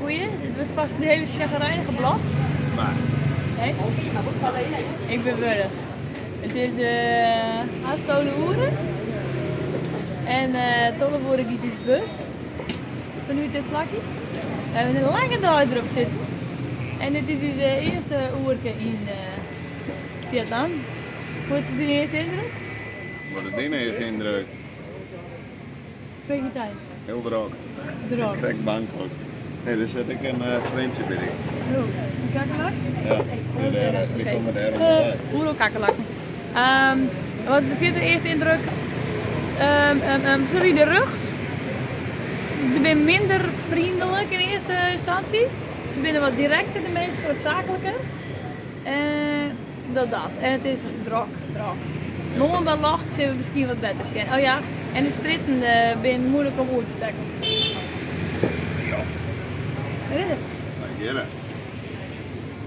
Goeie, dit wurdt fêst in hiele sjagrijnige blog. Nee? Ik bin wurch. It is hast 12 oere. En 12 oere giet ús bus fanút dit plakje. We hawwe in lange dei derop sitten. En dit is ús earste oerke yn Vietnam. Wat is dyn earste yndruk? Wat is dyn earste yndruk? Freegje it dy. Hiel drok. Drok. Krekt Bangkok. Hé, der sit ek in freontsje by dy. Oh, in kakkerlak? Ja, dy komme dêr om de wei. Oeral kakkerlakken. Wat is de fierdere earste yndruk? Se ride rjochts. Se binne minder freonlik yn earste ynstânsje. Se binne wat direkter, de minsken, wat saakliker. Dat dat. En it is drok, drok. Moarn by ljocht sille we miskien wat better sjen. Oh ja, en de strjitten binne muoilik om oer te stekken. Ja. Wat is it? Hjirre.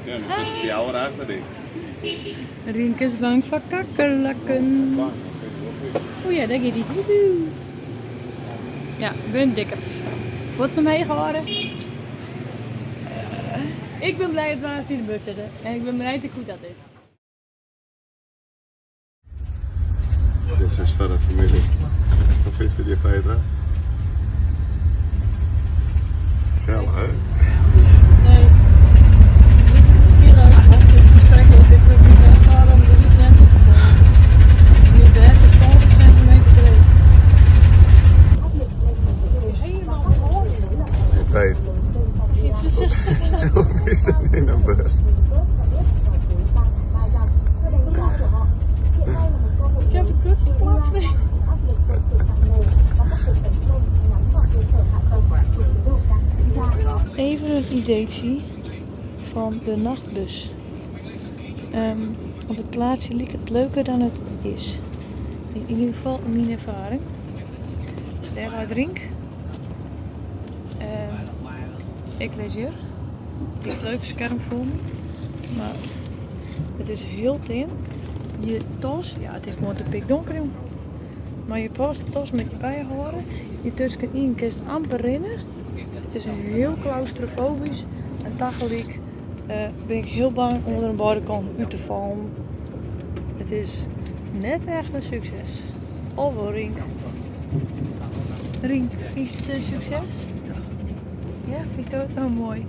Ja, dat is fjouwer achter dy. Rink is bang foar kakkerlakken. O ja, dêr giet hy. Woehoe. Ja, bin dikkerts. Fuotten omheech hâlde. Ik bin blij dat we aanst yn de bus sitte en ik bin benijd hoe't dat is. Dit is foar de famylje. Hoe fynst it hjir, Petra? Gesellich, hè? Nee, niet het verschillen. Het is verschrikkelijk. Ik wil niet echt om de niet net te komen. Die bed is 50 centimeter breed. Helemaal vol. Hey, Peet. Hoe is dat yn in bus? Ik heb een kutplak. Even een ideetsje fan de nachtbus. Op it plaatsje liket it leuker dan it is. Yn ieder gefal myn erfaring. Dêr leit Rink. Ik lis hjir. It leuke skerm foar my. Mar it is hiel tin. Je tas, ja it is gewoan te pikdonker jong. Mar je pas, tas moat je by je hâlde. Hjir tuskenyn kinst amper rinne. It is hiel klaustrofobysk en tagelyk bin ik hiel bang om der oan beide kanten út te fallen. It is net echt in sukses. Of wol Rink? Rink, fynst it in sukses? Ja. Ja, fynst it oh moai?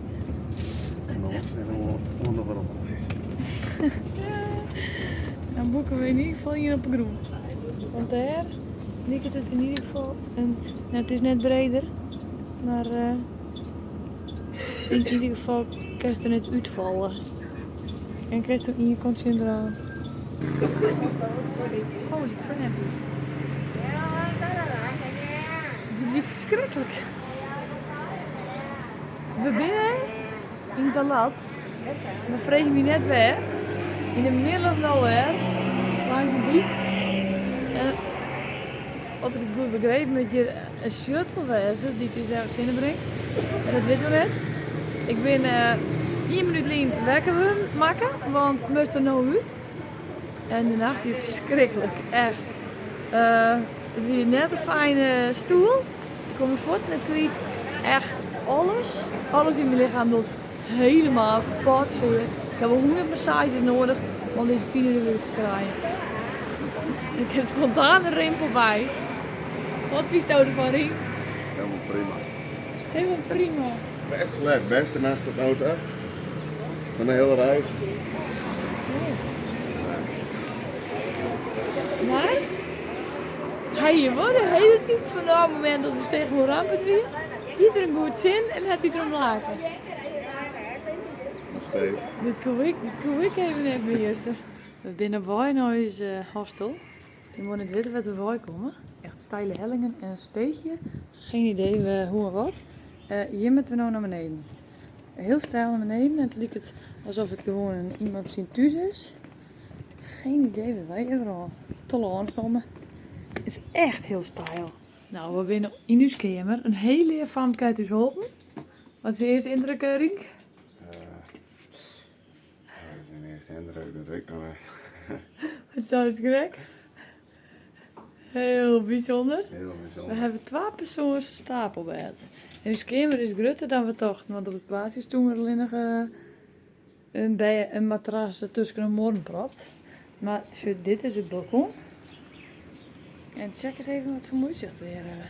En dan is it oan de werom. Dan boeke we yn ieder gefal ien op 'e grûn. Want dêr liket it yn ieder gefal in, no it is net breder, mar yn ieder gefal kinst der net útfalle. En kinst der ien kant tsjin draaie. Holy crap. Dit wie ferskriklik. We binne yn Dalat. Mar freegje my net wêr. Yn the middle of nowhere. Langs de dyk. En as ik it goed begrepen moat hjir in shuttle wêze dy't ús ergens hinne bringt. En dat witte we net. Ik bin ien minút lyn wekker wurden makke, want moast der no út. En de nacht wie ferskriklik, echt. It wie net in fijne stoel. Ik kom myn fuotten net kwyt. Echt alles, alles yn myn lichem docht helemaal kapot sear. Ik ha wol 100 massages noadich om dizze pine der wer út te krijen. Ik ha spontaan in rimpel by. Wat fynsto derfan, Rien? Helemaal prima. Helemaal prima. Bêst slept, bêste nacht tot no ta. Fan de hiele reis. Mar hy hie wol de hiele tiid fan it momint dat we seagen hoe ramp it wie, hie er in goed sin en hat hy derom lake. Noch steeds. Dit koe ik, dit koe ik even net mear juster. We binne op wei nei ús hostel. Ik wol net witte wêr't we wei komme. Echt steile hellingen en in steechje. Geen idee wêr, hoe en wat. Hjir moatte we no nei beneden. Hiel steil nei beneden en it liket alsof it gewoan in iemand syn thús is. Geen idee wêr't wy hjir oan telâne komme. It is echt hiel steil. No, we binne yn ús keamer. In hiel leaf famke hat ús holpen. Wat is de earste yndruk, Rienk? Wat is myn earste yndruk? Dat wit ik noch net. Wat seist krekt? Hiel bysûnder. Hiel We bysûnder. hawwe twa persoans stapelbêd. En ús keamer is grutter dan we tochten, want op it plaatsje stûn der allinnich in bêd, in matras tusken de muorren propt. Mar sjoch, dit is it balkon. En check ris even wat foar moai útsicht we hjir hawwe.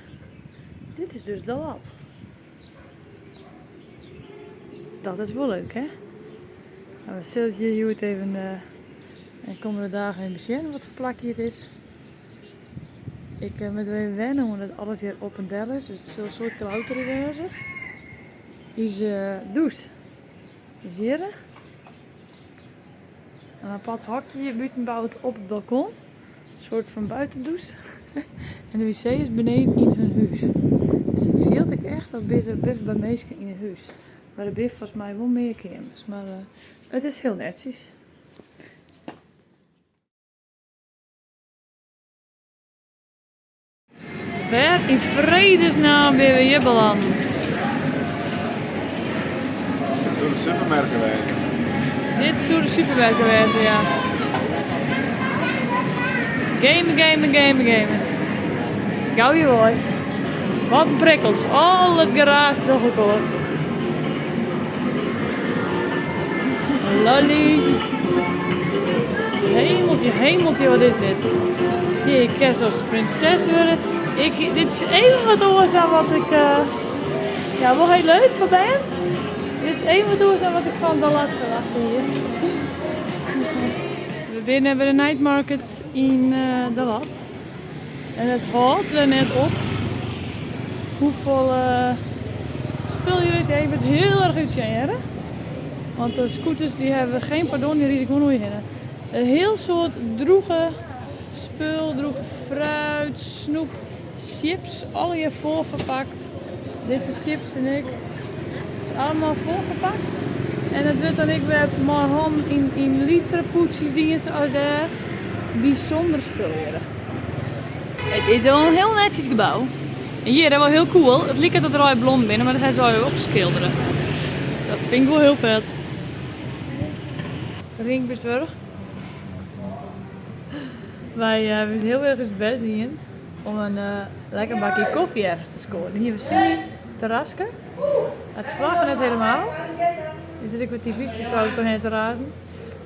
Dit is dus Dalat. Dat is wol leuk, hè? Nou, we sille hjir hjoed even de kommende dagen even besjen wat foar plakje it is. Ik moat der even wenne oan dat alles hjir op en del is, dus it sil in soad klauterje wêze. Us dûs is hjir. In apart hokje hjir bûten boud op it balkon. In soart fan buitendûs. En de wc is beneden yn hun hûs. Dus it fielt ek echt as bist by minsken yn 'e hûs. Mar der binne folgens my wol mear keamers, mar it is hiel netsjes. Wêr yn fredesnaam binne we hjir belâne? Dit soe de supermerk wêze. Dit soe de supermerk wêze, ja. Game, game, game, game. Gau hjir wei. Wat in prikkels. Al it geraas troch elkoar. Lollies. Hemeltje, hemeltje, wat is dit? Hjir, ik kin sels prinses wurde. Ik, dit is even wat oars dan wat ik... ja, wol hiel leuk foar bern. Dit is even wat oars dan wat ik fan Dalat ferwachte hie. We binne by de night market yn Dalat. En it hâldt der net op hoefolle spul hjir is. Ja, je moatte hiel erch útsjen hearre. Want de scooters dy hawwe geen pardon, dy ride gewoan oer je hinne. In hiel soad drûge spul, drûge fruit, snoep, chips, allegear foarferpakt. Dizze chips en ek. It is allegear foarferpakt. En it wurdt dan ek wer mei hannen yn lytsere pûdsjes dien sa as dêr. Bysûnder spul hjirre. It is al in hiel netsjes gebou. En hjir, dat wol hiel cool. It liket dat der allegear blommen binne, mar dat hawwe se allegear opskildere. Dus dat fyn ik wol hiel fet. Rink, bist wurch? Wy hawwe hiel erch ús bêst dien om in lekker bakje kofje ergens te skoaren. Hjir we sin yn, terraske. It slagge net helemaal. Dit is ek wer typysk, dy frou trochhinne te razen.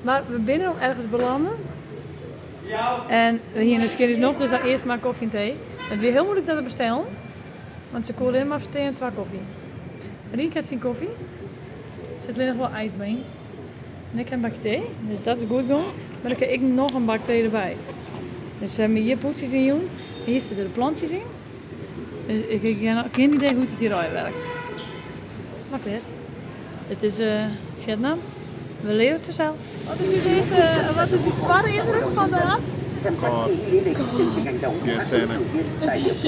Mar we binne noch ergens belâne. En we hiene dus skjin ús nocht, dus dan earst mar kofje en tee. It wie hiel muoilik dat te bestellen, want se koe allinne mar ferstean twa kofje. Rienk hat syn kofje. Der sit allinnich wol ijs by yn. En ik ha in bakje tee, dus dat is goed gong. Mar ik ha ek noch in bak tee derby. Dus se hawwe my hjir pûdsjes yn jûn. En hjir sitte de plantsjes yn. Dus ik ha gjin idee hoe't it hjir allegear werkt. Mar klear. It is Vietnam. We leare it fansels. Wat is ús earste, wat is ús twadde yndruk fan Dalat? Kâld. Gjin sinne. It is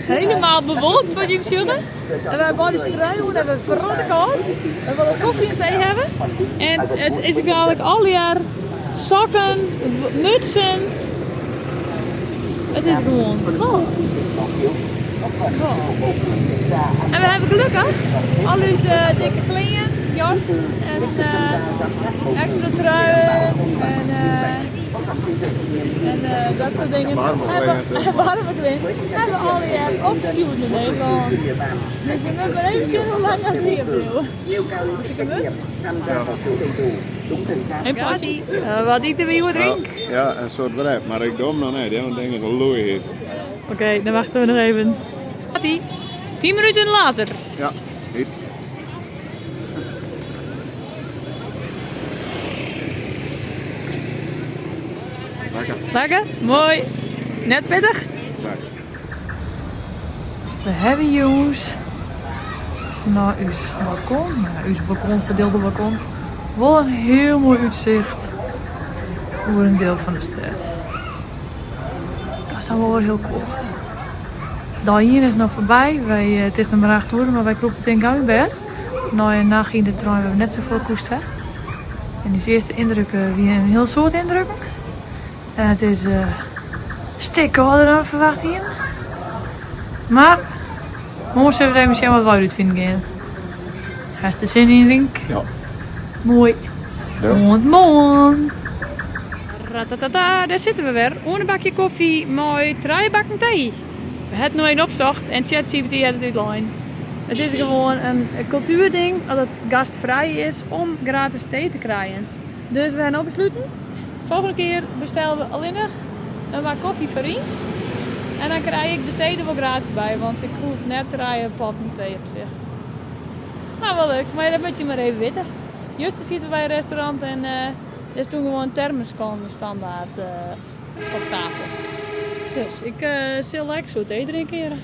helemaal bewolkt wat jim sjogge. En wy beide struien oan en we ferrotte kâld. We wolle kofje en tee hawwe. En it is ek dadelijk allegear sokken, mutsen. It is gewoan kâld. En we hawwe gelokkich al ús dikke klean, jassen en ekstra truien en dat soart dingen. Waarme klean hawwe we allegear opstjoerd nei Nederlân. Dus we moatte mar even sjen hoe lang dat we hjir bliuwe. Moast ik in muts? En passie. Wat ite we hjoed, Rienk? Ja, in soart wrap, mar ik doch him noch net, want ding is al loeihit. Oké, dan wachten we nog even. Mattie, 10 minuten later. Ja, hit. Lekker. Lekker? Moai. Net pittich? Nee. We hawwe jûns nei ús balkon, nei ús balkon, ferdielde balkon, wol in hiel moai útsicht oer in diel fan de stêd. Dat is dan wol wer hiel cool. Dei ien is noch foarby. Wy, it is noch mar acht oere, mar wy krûpe tink gau yn bêd. Nei in nacht yn de trein we net safolle koest ha. En ús earste yndruk wie in hiel soad yndrukken. En it is in stik kâlder dan we ferwacht hienen. Mar moarn sille we even sjen wat wy útfinen gean. Hast der sin yn, Rienk? Ja. Moai. Ja. Oant moarn. Ratatata, dêr sitte we wer oan in bakje kofje mei trije bakken tee. We ha it no even opsocht en ChatGPT hat it útlein. It is gewoan in kultuerding dat it gastfrij is om gratis tee te krijen. Dus we ha no besluten, folgjende kear bestelle we allinnich in bak kofje foar yn. En dan krij ik de tee der wol gratis by, want ik hoech net trije potten tee op sich. Mar wol leuk, mar dat moatte je mar even witte. Juster sieten we by in restaurant en dêr stûn gewoan termoskan standaard op tafel. Dus ik sil lekker soe tee drinke hjirre.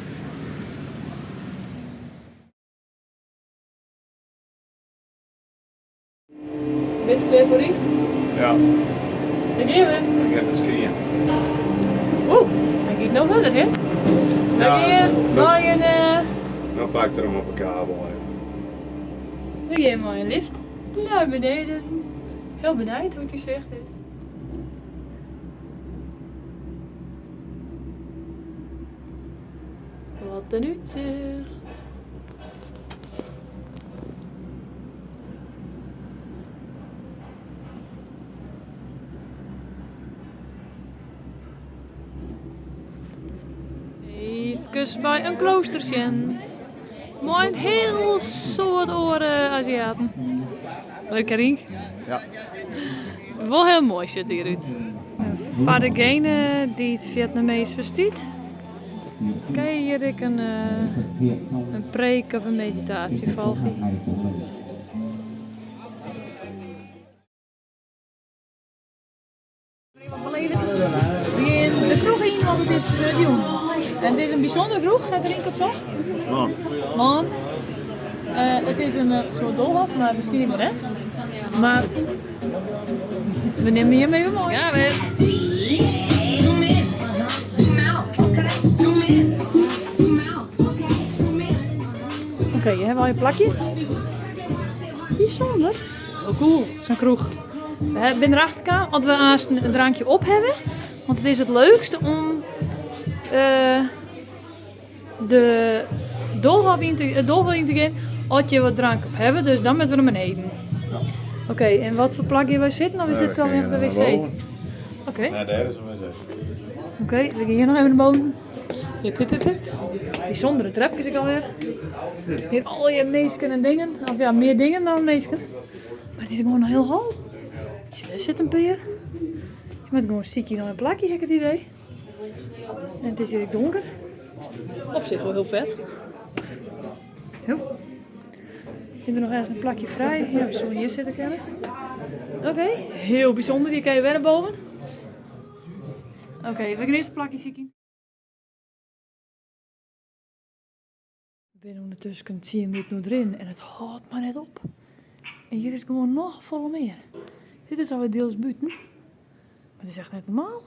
Bist klear foar Riek? Ja. Dêr gean we. Hy giet te skyen. Oeh, hy giet no hurder, hè? Wy gean mei in. No pakt er him op 'e kabel. We gean mei in lift nei beneden. Hiel benijd hoe't dy sicht is. Wat in útsicht. Efkes by in klooster sjen. Mei in hiel soad oare Aziaten. Leuk hè Rienk? Ja. Wol hiel moai sjocht it hjir út. Foar degene dy't Vietnamees ferstiet, kin je hjir ek in preek of in meditaasje folgje. We gean de kroech yn, want it is jûn. En it is in bysûndere kroech, hat Rienk opsocht. Want it is in soart doolhof, mar miskien ek wol net. Mar we nimme jim even mei. Ja, wer. Oké, hjir hawwe we allegear plakjes. Bysûnder. Hiel cool, sa'n kroech. We binne derachter kaam as we aanst in drankje op hawwe. Want it is it leukste om de doolhof yn te, it doolhof yn te gean as je wat drank op hawwe. Dus dan moatte we nei beneden. Oké, en wat foar plak gean wy sitten? Of is dit allinnich de wc? Oké. Ja, dêr is in wc. Oké, we gean hjir noch even nei boven. Hip, hip, hip, hip. Bysûndere trepkes ek alwer. Hjir allegear minsken en dingen. Of ja, mear dingen dan minsken. Mar it is gewoan noch hiel hol. Dêr sit in pear. Je moatte gewoan sykje nei in plakje, ha ik it idee. En it is hjir ek donker. Op sich wol hiel fet. Jo. Is der noch ergens in plakje frij? Ja, we soene hjir sitte kinne. Oké, hiel bysûnder. Hjir kinne je wer nei boven. Oké, we gean earst in plakje sykjen. We binne ûndertusken tsien minuten oer it rinnen en it hâldt mar net op. En hjir is gewoan noch folle mear. Dit is alwer diels bûten. Mar it is echt net normaal.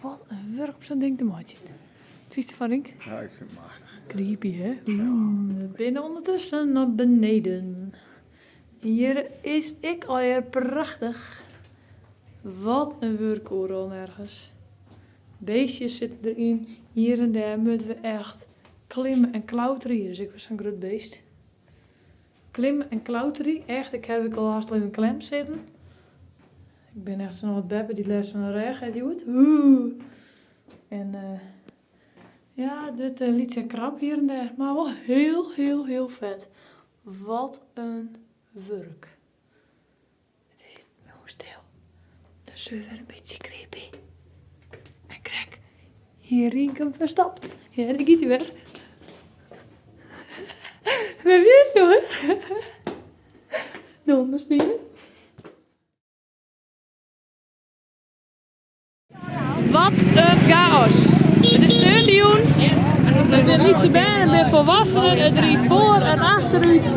Wat in wurk om sa'n ding te meitsjen. Wat fynst derfan, Rienk? Ja, ik fyn it machtich. Creepy, hè? We binne ûndertusken nei beneden. Hjir is ek alwer prachtich. Wat in wurk oeral nergens. Beestjes sitte deryn. Hjir en dêr moatte we echt klimme en klauterje. Hjir is ek wer sa'n grut beest. Klimme en klauterje, echt, ik ha ek al hast even klem sitten. Ik bin echt sa'n âld beppe dy't lêst fan de rêch hat hjoed. Oeh. En ja, dit lytse krap hjir en dêr. Mar wol hiel, hiel, hiel fet. Wat in wurk. It is hjir mûsstil. Dat is wer in bytsje creepy. En krekt hie Rienk him ferstopt. Ja, dêr giet hy wer. Wêr bist hoor? Donderstien. Wat in chaos. It is sneontejûn. Der binne lytse bern, der binne folwassenen. It riidt foar en achterút.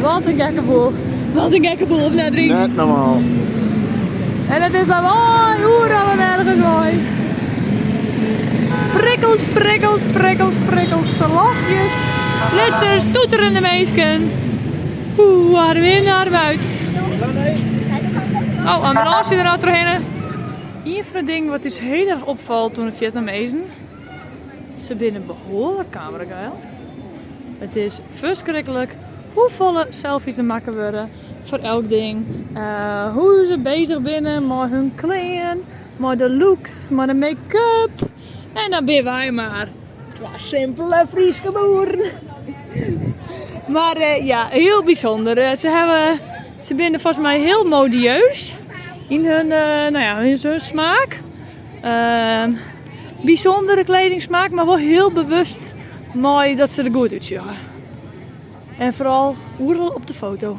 Wat in gekke boel. Wat in gekke boel, of net Rienk? Net normaal. En it is lawaai, oeral en ergens wei. Prikkels, prikkels, prikkels, prikkels, lachjes, flitsers, toeterende minsken. Oeh, adem in, adem uit. Oh, ambulance der no trochhinne. Ien fan de dingen wat ús hiel erch opfalt oan de Vietnamezen, se binne behoarlik kamerageil. It is ferskriklik hoefolle selfies der makke wurde. Foar elk ding. Hoe se bezich binne mei hun klean, mei de looks, mei de make-up. En dan binne wy mar twa simpele Fryske boeren. Mar ja, hiel bysûnder. Se hawwe, se binne folgens my hiel modieus yn hun, no ja, yn hun smaak. Bysûndere kledingsmaak, mar wol hiel bewust mei dat se der goed útsjogge. En foaral oeral op de foto.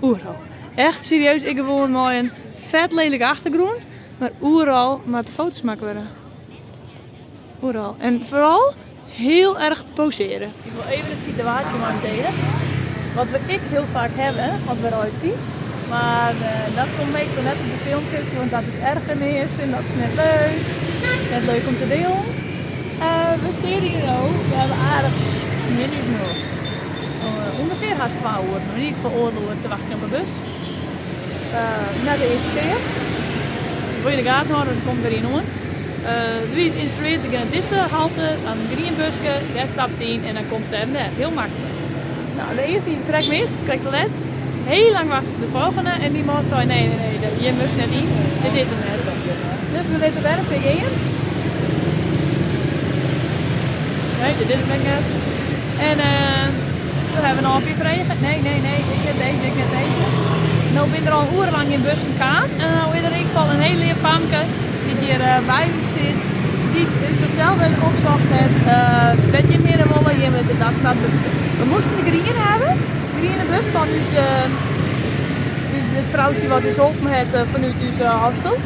Oeral. Echt serieus, ik gewoan mei in fet lelike achtergrûn, mar oeral moatte foto's makke wurde. Oeral. En foaral hiel erch poseare. Ik wol even de situaasje mei jim diele. Wat we ek hiel faak hawwe as we reizgje. Mar dat komt meastal net op de filmkes, want dat is ergernis en dat is net leuk. Net leuk om te dielen. We steane hjir no, we hawwe aardich min út noch. Ûngefear hast twa oeren, yn ieder gefal oardel oere te wachtsjen op de bus. Net de earste kear. Wol yn de gaten hâlde, want der komt wer ien oan. Der wie ynstrueard, we gean nei dizze halte, dan in grien buske, dêr stapst yn en dan komst dêr en dêr. Hiel maklik. No, de earste hie we krekt mist, krekt te let. Hiel lang wachte op de folgjende en dy man sei nee, nee, nee, hjir moatst net yn, dit is him net. Dus we litte wer in pear gean. Nee, dit is him ek net. En we hawwe noch in pear frege. Nee, nee, nee, ik net dizze, ik net dizze. No binne der al in oere lang gjin bussen kaam. En no is der yn ieder gefal in hiel leaf famke dy't hjir by ús sit, dy't út sichsels even opsocht hat wêr't jim hinne wolle, jim witte dat, dat buske. We moasten de griene hawwe, de griene bus fan ús, ús it froutsje wat ús holpen hat fanút ús hostel.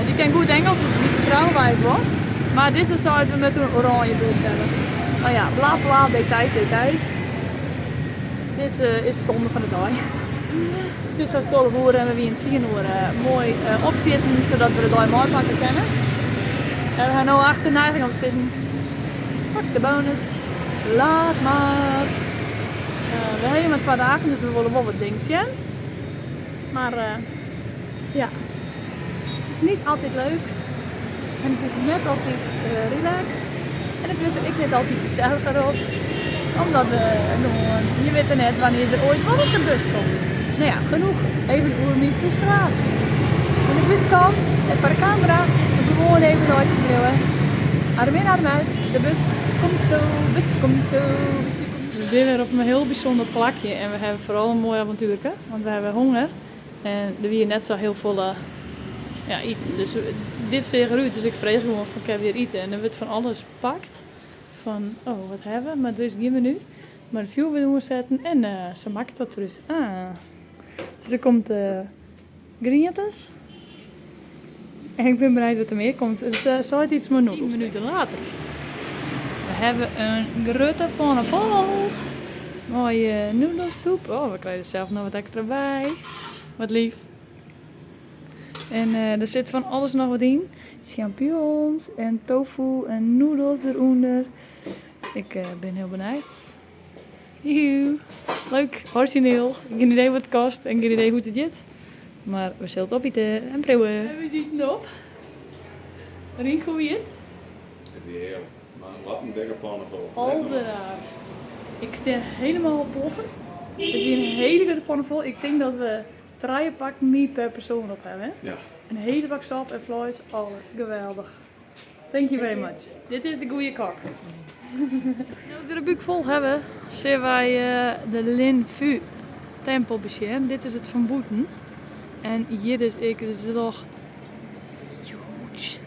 Dy ken goed Ingelsk, dus dy fertrouwe wy ek wol. Mar dizze seit we moatte in oranje bus hawwe. No ja, bla bla, details, details. Dit is zonde fan de dei. It is hast 12 oere en we wienen tsien oere moai opsjitten, sadat we de dei meipakke kinne. En we ha no acht de neiging om te sizzen, fuck de bonus, laat mar. We ha hjir mar twa dagen, dus we wolle wol wat dingen sjen. Mar ja, it is niet altyd leuk en it is net altyd relaxed en it wurdt der ek net altyd geselliger op, omdat we gewoan, je witte net wannear't der oait wol ris in bus komt. No ja, genoeg even oer myn frustraasje. Oan de bûtenkant en foar de kamera gewoan even reitsjen bliuwe. Arm in, arm uit, de bus komt zo, bus komt zo, bus komt zo. We binne wer op in hiel bysûnder plakje en we hawwe foaral in moai avontuerke, want we hawwe honger. En der wie net sa hiel folle, ja, iten. Dus dit seach derút, dus ik frege gewoan fan kinne we hjir ite? En der wurdt fan alles pakt. Fan oh, wat hawwe we? Mar der is gjin menu. Mar it fjoer wurdt oansetten en se makket wat foar ús. Ah. Dus der komt grientes. En ik bin benijd wat der mear komt. Se seit iets mei noedels. Minuten later. We hawwe in grutte panne fol mei noedelsoep. Oh, we krije der sels noch wat ekstra by. Wat leaf. En der sit fan alles noch wat yn. Champignons en tofu en noedels derûnder. Ik bin hiel benijd. Joehoe. Leuk, orizjineel. Gjin idee wat it kostet en gjin idee hoe't it hjit. Mar we sille it opite en priuwe. En we sieten op. Rienk, hoe wie it? It wie hearlik. Mar wat in dikke panne fol. Alderraarst. Ik stean helemaal op ploffen. It wie in hiele grutte panne fol. Ik tink dat we trije pakken mie per persoan op hawwe. Ja. In hiele bak sop en fleis, alles. Geweldich. Thank you very much. Dit is de goede kok. No't we de búk fol hawwe, sille wy de Lin Fu tempel besjen. Dit is it fan bûten. En hjir is ek, dit is toch huge.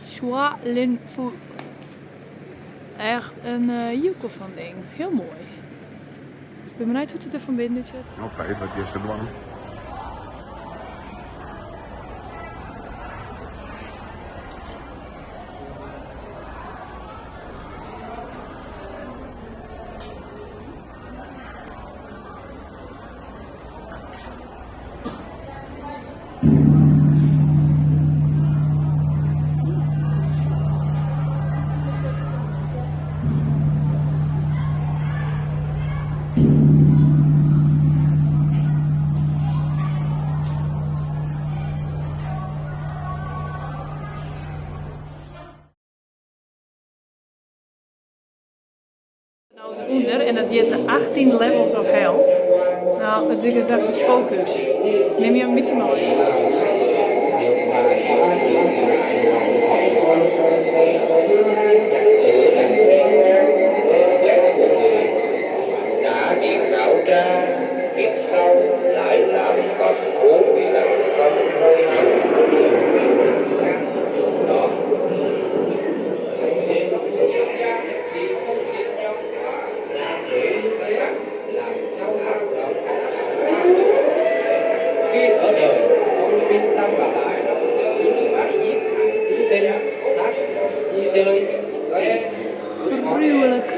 Sua Lin Fu. Echt in joekel fan ding. Hiel moai. Dus ik bin benijd hoe't it der fan binnen útsjocht. Oké, wat giest der dwaan? fierder en dat hjit de 18 Levels of Hell. No, it is echt in spookhús. Nim je in bytsje mei. Gruwelijk.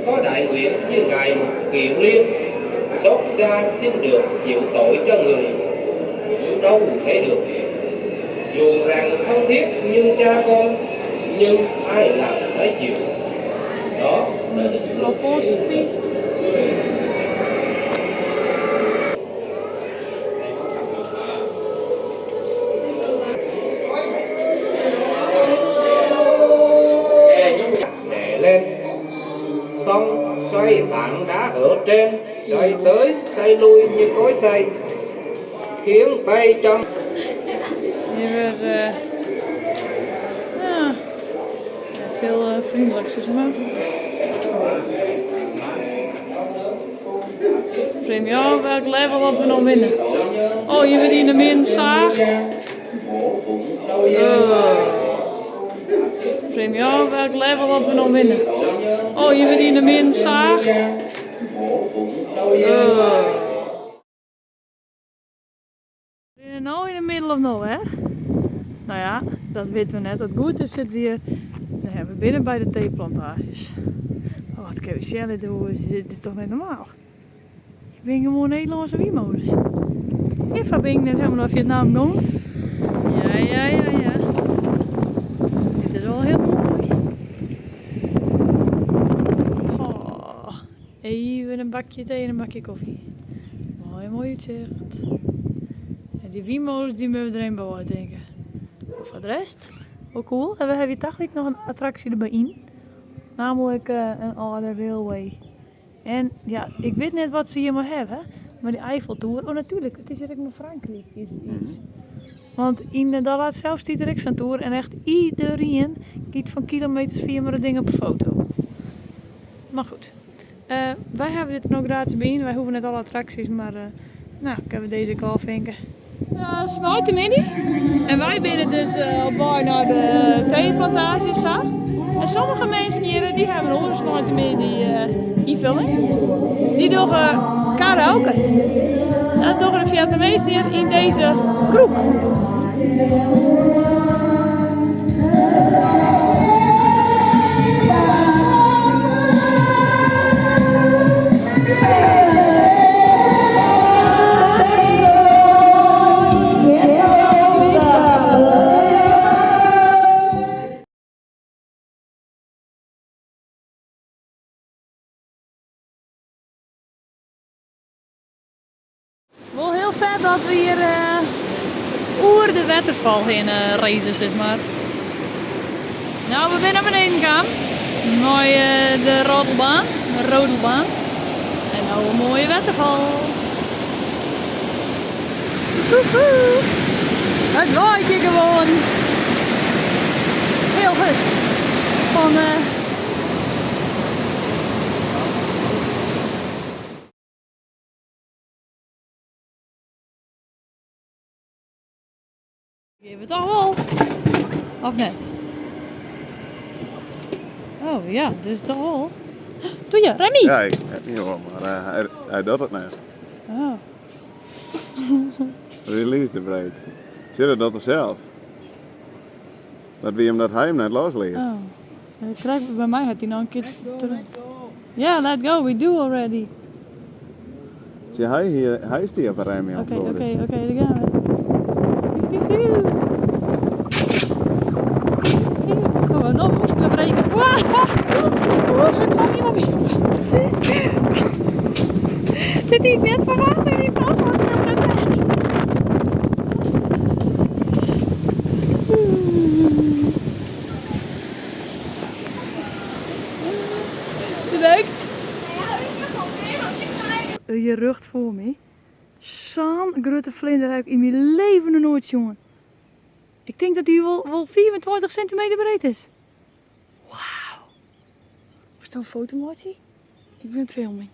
Có đại nguyện như ngài Kiền Liên, xót xa xin được chịu tội cho người, cũng đâu thể được. Dù rằng thân thiết như cha con, nhưng ai làm nấy chịu. Đó là định luật. Plafond spiest. Đè lên, xong xoay tảng đá ở trên, xoay tới xoay lui như cối xay, khiến tay chân Hier werd, ja, het heel vriendelijk, zeg maar. Vreemd, ja, welk level op we nog winnen. Oh, hier wordt in de min zaagd. Oh. Vreemd, ja, welk level op we nog winnen. Oh, hier wordt in de min zaagd. Oh. We zijn nu in de middle of nowhere. Nou ja, dat weten we net. Dat goed is zit weer. Dan hebben we binnen bij de theeplantages. Oh, wat kan we Shelley doen? Dit is toch niet normaal? Ik ben gewoon Nederlandse wiemodes. Even ben ik net helemaal naar Vietnam gegaan. Ja, ja, ja, ja. Dit is wel heel mooi. Oh, even een bakje thee en een bakje koffie. Mooi, mooi uitzicht. En die wiemodes die moeten we er een bij denken. Maar voor de rest, ook cool. En we hebben hier toch nog een attractie erbij in. Namelijk een oude railway. En ja, ik weet net wat ze hier maar hebben. Maar die Eiffeltoren, oh natuurlijk, het is hier ook maar Frankrijk iets. Want in de Dalat zelf staat er ook zo'n toer. En echt iedereen kiet van kilometers via maar dat ding op een foto. Maar goed, wij hebben dit nog gratis bij in. Wij hoeven net alle attracties, maar nou, kunnen we deze ook wel vinken. Het is Snoit de Mini. En wij zijn dus op weg naar de theeplantages. Zo. En sommige mensen hier die hebben een Snoit de Mini invulling. Die doen karaoke. Dat doen de Vietnamezen hier in deze kroeg. Wel heel vet dat we hier oer de waterval heen racen, zeg maar. Nou, we zijn naar beneden gegaan. Mooi de rodelbaan. De rodelbaan. En nou een mooie waterval. Woehoe. Het waait hier gewoon. Heel goed. Van Geef het toch wel. Of net? Oh ja, dus toch wel. Doe je, Remy? Ja, ik heb niet hoor, maar hij doet het net. Oh. Release the brake. Zie je dat er zelf? Dat wie omdat hy him net losliet. Oh. Krekt by my hat hy noch in kear. Ja, let go, we do already. Sjoch, hy, hie, hy stie op 'e rem, Jan Oké, Floris. oké, oké, daar gaan we. Oh, no moasten we breken. Oeh, ik kwam niemand meer. Dit hie ik net ferwachte, die tas wat ik net west. Leuk. Je rjocht foar my. Sa'n grutte flinder ha ik yn myn leven noch noait sjoen. Ik tink dat dy wol 25 sintimeter breed is. Wauw. Moatst in foto meitsje? Ik bin it filmjen.